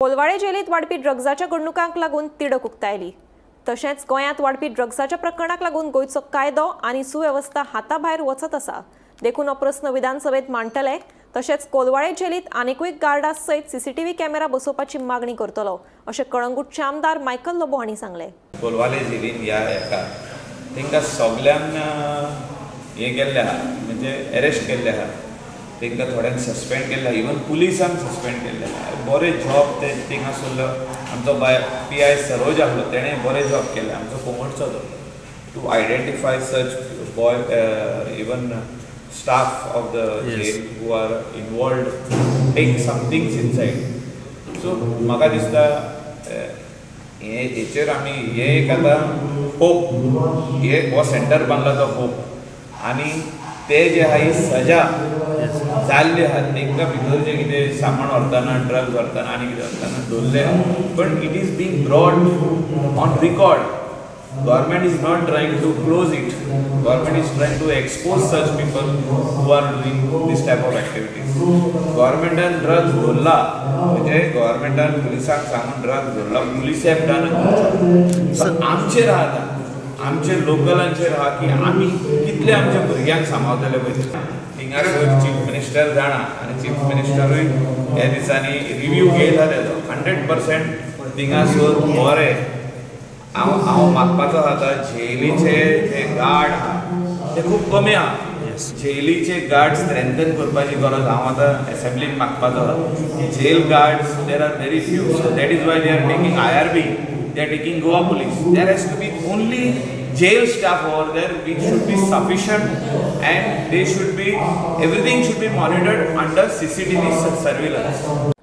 कोलवाळे जेलींत वाडपी ड्रग्साच्या घडणुकांक लागून तिडक उक्तायली. तशेंच गोंयांत वाडपी ड्रग्साच्या प्रकरणाक लागून गोंयचो कायदो आनी सुवेवस्था हाताभायर वचत आसा. देखून हो प्रस्न विधानसभेत मांडटले. तशेंच कोलवाळे जेलींत आनिकूय गार्डा सयत सीसीटीव्ही कॅमेरा बसोवपाची मागणी करतलो अशें कळंगूटचे आमदार मायकल लोबो हांणी सांगलें. कोलवाळे जेलीन ह्या हेका तांकां सगल्यांक हें केल्लें आहा, म्हणजे एरेस्ट केल्ले आहा, तांकां थोड्यांक सस्पेंड केल्ले आहा, इवन पुलिसांक सस्पेंड केल्ले आहा. बरें जॉब ते थिंगासरलो आमचो बाय पी I Saroj आहलो, तेणें बरें जॉब केलें, आमचो कोमडचो तो, to identify such boy even staff of the jail who are involved take some things inside. So म्हाका दिसता हे हेचेर आमी हे एक आतां होप, हे हो सेंटर बांदला तो होप, आनी ते जे आहा ही सजा जाल्ली आहा तांकां भितर जे कितें सामान व्हरतना, ड्रग्स व्हरतना आनी कितें व्हरतना दवरले, पण it is being brought on record. Government is not trying to close it. Government is trying to expose such people who are doing this type of activities. गव्हर्मेंटान ड्रग्स धरला म्हणजे गव्हर्मेंटान पुलिसांक सांगून ड्रग्स धरला, police have done a good job. आमचेर आहा आतां, आमचे लोकलांचेर आहा की आमी कितले आमच्या भुरग्यांक सांबाळटले पळय. थिंगासर चीफ मिनिस्टर जाणा आनी चीफ मिनिस्टरूय ह्या दिसांनी रिव्यू घेयला तेजो 100% थिंगासर बरें. हांव हांव मागपाचो आतां जेलीचे जे गार्ड आहा ते खूब कमी आहा. जेलीचे गार्ड स्ट्रेंथन करपाची गरज हांव आतां एसेंब्लीन मागपाचो आहा. Jail guards there are very few, so that is why they are taking IRB, they are taking Goa police. There has to be only jail staff over there which should be sufficient and they should be, everything should be monitored under CCTV surveillance.